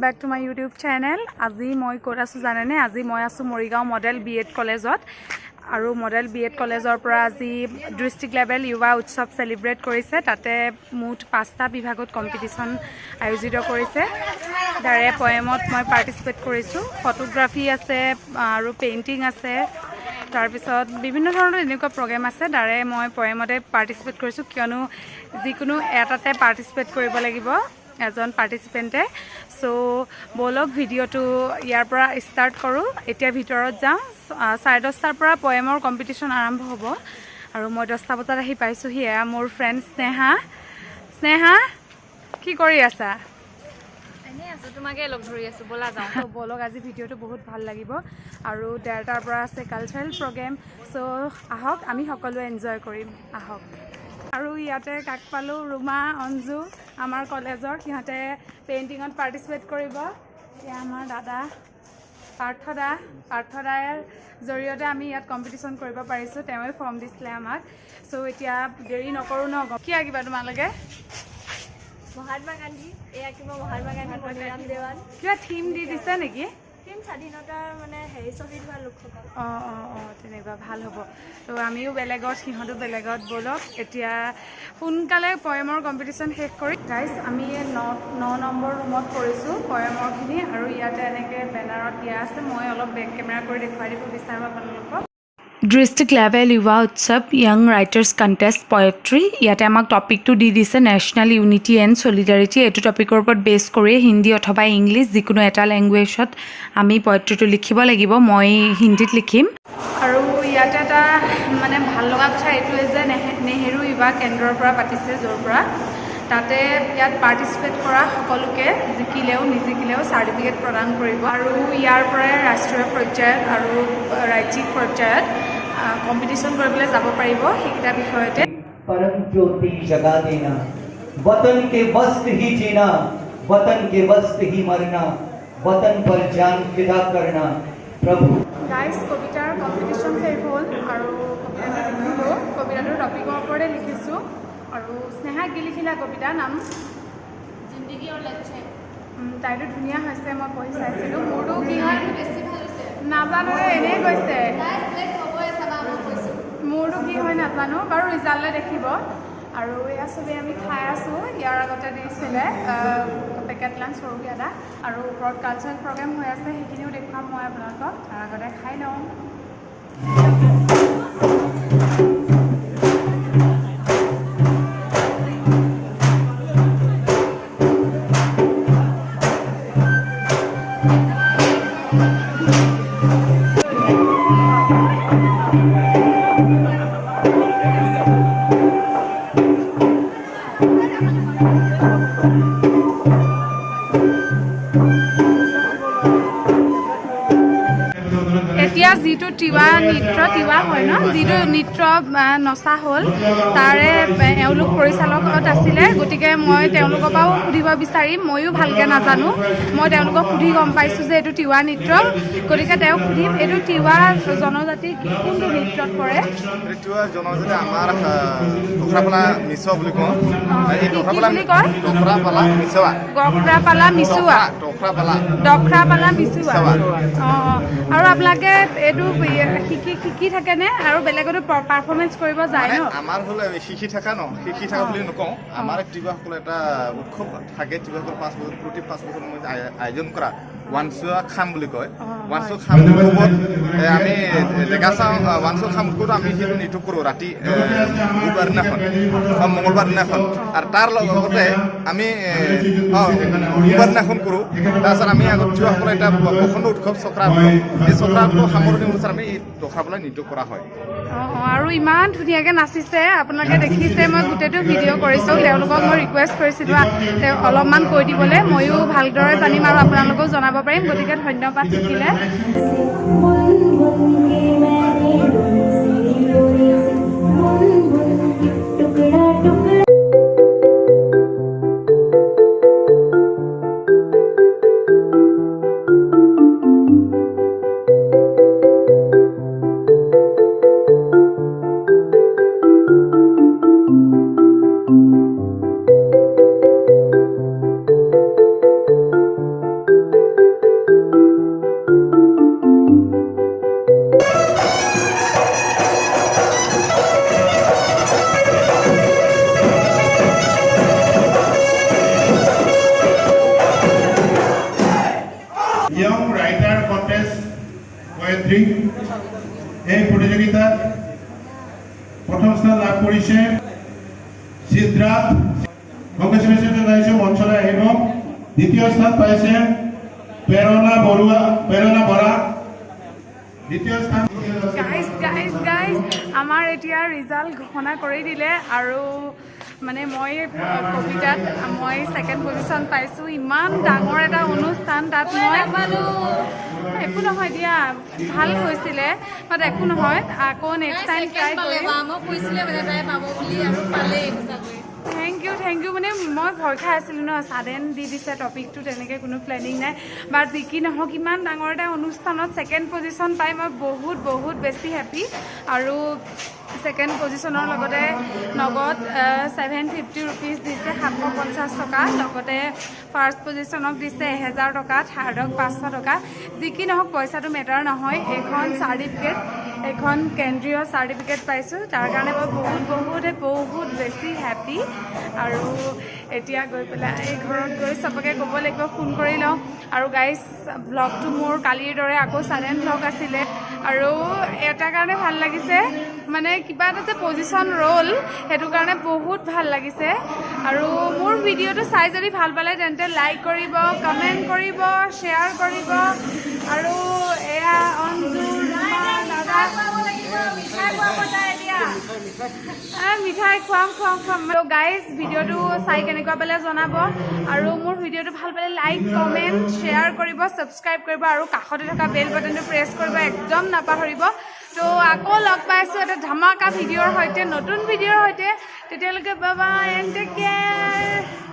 Back to my YouTube channel. আজি মই ক'ত আছোঁ জানেনে? আজি মই আছোঁ মৰিগাঁও মডেল বি এড কলেজত আৰু মডেল বি এড কলেজৰ পৰা আজি ডিষ্ট্ৰিক্ট লেভেল যুৱা উৎসৱ চেলিব্ৰেট কৰিছে। তাতে মুঠ পাঁচটা বিভাগত কম্পিটিশ্যন আয়োজিত কৰিছে। তাৰে পয়েমত মই পাৰ্টিচিপেট কৰিছোঁ। ফটোগ্ৰাফী আছে আৰু পেইণ্টিং আছে, তাৰপিছত বিভিন্ন ধৰণৰ এনেকুৱা প্ৰগ্ৰেম আছে। তাৰে মই পয়েমতে পাৰ্টিচিপেট কৰিছোঁ, কিয়নো যিকোনো এটাতে পাৰ্টিচিপেট কৰিব লাগিব এজন পাৰ্টিচিপেণ্টে। চ' ব'লক, ভিডিঅ'টো ইয়াৰ পৰা ষ্টাৰ্ট কৰোঁ। এতিয়া ভিতৰত যাওঁ। 10:30টাৰ পৰা পয়েমৰ কম্পিটিশ্যন আৰম্ভ হ'ব আৰু মই 10টা বজাত আহি পাইছোঁহি। এয়া মোৰ ফ্ৰেণ্ড স্নেহা। স্নেহা, কি কৰি আছা? এনেই আছো, তোমাকে লগ ধৰি আছো, ব'লা যাওঁ। ত' ব'লক, আজি ভিডিঅ'টো বহুত ভাল লাগিব আৰু 1:30টাৰ পৰা আছে কালচাৰেল প্ৰগ্ৰেম। চ' আহক, আমি সকলোৱে এনজয় কৰিম, আহক। আৰু ইয়াতে কাক পালোঁ? ৰুমা, অঞ্জু, আমাৰ কলেজৰ। সিহঁতে পেইণ্টিঙত পাৰ্টিচিপেট কৰিব। এয়া আমাৰ দাদা পাৰ্থ দা। পাৰ্থ দাৰ জৰিয়তে আমি ইয়াত কম্পিটিশ্যন কৰিব পাৰিছোঁ। তেওঁৱে ফৰ্ম দিছিলে আমাক। চ' এতিয়া দেৰি নকৰোঁ ন। কি আঁকিবা তোমালোকে? মহাত্মা গান্ধী এই আঁকিব, মহাত্মা গান্ধী, মণিৰাম দেৱান। কিবা থিম দি দিছে নেকি? থিম স্বাধীনতাৰ মানে হেৰি, শ্বহীদ হোৱা লোকসকল। অঁ, তেনেকুৱা ভাল হ'ব। তো আমিও বেলেগত, সিহঁতো বেলেগত। ব'লক, এতিয়া সোনকালে পয়েমৰ কম্পিটিশ্যন শেষ কৰি। গাইজ, আমি ন নম্বৰ ৰুমত কৰিছোঁ পয়েমৰখিনি আৰু ইয়াতে এনেকৈ বেনাৰত দিয়া আছে। মই অলপ বেক কেমেৰা কৰি দেখুৱাই দিব বিচাৰোঁ আপোনালোকক। ডিষ্ট্ৰিক্ট লেভেল যুৱা উৎসৱ য়াং ৰাইটাৰ্ছ কণ্টেষ্ট পয়েট্ৰি। ইয়াতে আমাক টপিকটো দি দিছে, নেশ্যনেল ইউনিটি এণ্ড চলিডাৰিটি। এইটো টপিকৰ ওপৰত বেছ কৰি হিন্দী অথবা ইংলিছ যিকোনো এটা লেংগুৱেজত আমি পয়েট্ৰিটো লিখিব লাগিব। মই হিন্দীত লিখিম। আৰু ইয়াতে এটা মানে ভাল লগা কথা এইটোৱে যে নেহেৰু যুৱা কেন্দ্ৰৰ পৰা পাতিছে, য'ৰ পৰা তাতে ইয়াত পাৰ্টিচিপেট কৰা সকলোকে জিকিলেও নিজিকিলেও চাৰ্টিফিকেট প্ৰদান কৰিব আৰু ইয়াৰ পৰাই ৰাষ্ট্ৰীয় পৰ্যায়ত আৰু ৰাজ্যিক পৰ্যায়ত কম্পিটিশ্যন কৰিবলৈ যাব পাৰিব সেইকেইটা বিষয়তে। परम ज्योति जगा देना, वतन के वास्ते ही जीना, वतन के वास्ते ही मरना, वतन पर जान फिदा करना प्रभु। গাইজ, কবিতাৰ কম্পিটিশ্যন শেষ হ'ল আৰু কবিতাটো লিখিলোঁ। কবিতাটোৰ টপিকৰ ওপৰতে লিখিছোঁ। আৰু স্নেহা, কি লিখিলা কবিতা নাম? जिंदगी और लक्ष्य। তাইতো ধুনীয়া হৈছে, মই পঢ়ি চাইছিলোঁ। মোৰতো কি হয় বেছি ভাল হৈছে। নাজানো ৰে, এনেই কৈছে। তাই চিলেক্ট হ'বই চাবা, মই কৈছোঁ। মোৰতো কি হয় নাজানো বাৰু, ৰিজাল্টে দেখিব। আৰু এয়া চবেই আমি খাই আছোঁ। ইয়াৰ আগতে দিছিলে পেকেট লাঞ্চ সৰুকৈ এটা। আৰু ওপৰত কালচাৰেল প্ৰগ্ৰেম হৈ আছে, সেইখিনিও দেখুৱাম মই আপোনালোকক। তাৰ আগতে খাই লওঁ। এতিয়া যিটো তিৱা নৃত্য, তিৱা হয় ন, যিটো নৃত্য নচা হ'ল, তাৰে এওঁলোক পৰিচালকত আছিলে। গতিকে মই তেওঁলোকৰ পৰাও সুধিব বিচাৰিম। ময়ো ভালকৈ নাজানো। মই তেওঁলোকক সুধি গম পাইছোঁ যে এইটো তিৱা নৃত্য। গতিকে তেওঁক সুধিম, এইটো তিৱা জনজাতিৰ কোনটো নৃত্যত পৰে? এইটো জনজাতি আমাৰ দখৰাপালা মিছুৱা বুলি কওঁ। এই কি দখৰাপালা বুলি কয়? দখৰাপালা মিছুৱা। গখৰাপালা মিচুৱা? দখৰাপালা। দখৰাপালা মিচুৱা। মিচুৱা। অঁ, আৰু আপোনালোকে এইটো শিকি শিকি থাকেনে আৰু বেলেগতো পাৰফৰ্মেঞ্চ কৰিব যায়? মানে ন? আমাৰ হ'ল শিকি থকা ন, শিকি থকা বুলি নকওঁ। আমাৰ তিৱাসকলৰ এটা উৎসৱ থাকে। তিৱাসকল 5 বছৰ, প্ৰতি 5 বছৰ মূৰত আয়োজন কৰা ওৱানচোৱা খাম বুলি কয়। ওৱানচোৱা খাম উৎসৱত আমি ডেকা চাওঁ। ওৱানচোৱা খাম উৎসৱত আমি সেইটো নৃত্য কৰোঁ ৰাতি বুধবাৰ দিনাখন, মঙলবাৰ দিনাখন। আৰু তাৰ লগতে আমি বুধবাৰ দিনাখন কৰোঁ। তাৰপিছত আমি আগত তিৱাসকলৰ এটা বসন্ত উৎসৱ, চক্ৰা উৎসৱ, এই চক্ৰা উৎসৱ সামৰণি অনুষ্ঠান আমি এই দখৰাপালা নৃত্য কৰা হয়। অঁ, আৰু ইমান ধুনীয়াকৈ নাচিছে, আপোনালোকে দেখিছে। মই গোটেইটো ভিডিঅ' কৰিছোঁ। তেওঁলোকক মই ৰিকুৱেষ্ট কৰিছিলোঁ তেওঁ অলপমান কৈ দিবলৈ, ময়ো ভালদৰে জানিম আৰু আপোনালোকেও জনাব পাৰিম। গতিকে ধন্যবাদ থাকিলে। बुन बुन के मैंने डोरी से, डोरी से बुन बुन के टुकड़ा टुकड़ा। Poetry। এই প্ৰতিযোগিতাত প্ৰথম স্থান লাভ কৰিছে সিদ্ধাৰ্থ। কংগ্ৰেচুলেশ্যন জনাইছোঁ, মঞ্চলৈ আহিব। দ্বিতীয় স্থান পাইছে প্ৰেৰণা বৰুৱা, প্ৰেৰণা বৰা দ্বিতীয় স্থান। গাইজ, গাইজ, গাইজ, আমাৰ এতিয়া ৰিজাল্ট ঘোষণা কৰি দিলে আৰু মানে মই কবিতাত মই ছেকেণ্ড পজিশ্যন পাইছোঁ। ইমান ডাঙৰ এটা অনুষ্ঠান, তাত মই একো নহয় দিয়া, ভাল হৈছিলে, বাট একো নহয়, আকৌ নেক্সট টাইম ট্ৰাই কৰিম। মই কৈছিলে মানে তাই পাব বুলি আৰু পালেই সঁচাকৈ। Thank U, thank U. মানে মই ভয় খাই আছিলোঁ ন, ছাডেন দি দিছে টপিকটো, তেনেকৈ কোনো প্লেনিং নাই। বা যি কি নহওক, ইমান ডাঙৰ এটা অনুষ্ঠানত ছেকেণ্ড পজিশ্যন পাই মই বহুত বহুত বেছি হেপী। আৰু ছেকেণ্ড পজিশ্যনৰ লগতে নগদ 750 ৰুপিজ দিছে, 750 টকা। লগতে ফাৰ্ষ্ট পজিশ্যনক দিছে 1000 টকা, থাৰ্ডক 500 টকা। যি কি নহওক, পইচাটো মেটাৰ নহয়। এইখন চাৰ্টিফিকেট, এখন কেন্দ্ৰীয় চাৰ্টিফিকেট পাইছোঁ, তাৰ কাৰণে মই বহুত বহুত বহুত বেছি হেপী। আৰু এতিয়া গৈ পেলাই ঘৰত গৈ চবকে ক'ব লাগিব, ফোন কৰি লওঁ। আৰু গাইজ, ভ্লগটো মোৰ কালিৰ দৰে আকৌ ছাডেন ভ্লগ আছিলে। আৰু এটা কাৰণে ভাল লাগিছে, মানে কিবা এটা যে পজিশ্যন ৰ'ল, সেইটো কাৰণে বহুত ভাল লাগিছে। আৰু মোৰ ভিডিঅ'টো চাই যদি ভাল পালে, তেন্তে লাইক কৰিব, কমেণ্ট কৰিব, শ্বেয়াৰ কৰিব। আৰু এয়া অঞ্জু, ৰুমা, দাদা। মিঠাই খুৱাম, খুৱাম, খুৱাম। ত' গাইজ, ভিডিঅ'টো চাই কেনেকুৱা পালে জনাব। আৰু মোৰ ভিডিঅ'টো ভাল পালে লাইক, কমেণ্ট, শ্বেয়াৰ কৰিব, ছাবস্ক্ৰাইব কৰিব আৰু কাষতে থকা বেল বাটনটো প্ৰেছ কৰিব একদম নাপাহৰিব। ত' আকৌ লগ পাইছোঁ এটা ধামাকা ভিডিঅ'ৰ সৈতে, নতুন ভিডিঅ'ৰ সৈতে। তেতিয়ালৈকে bye and take care.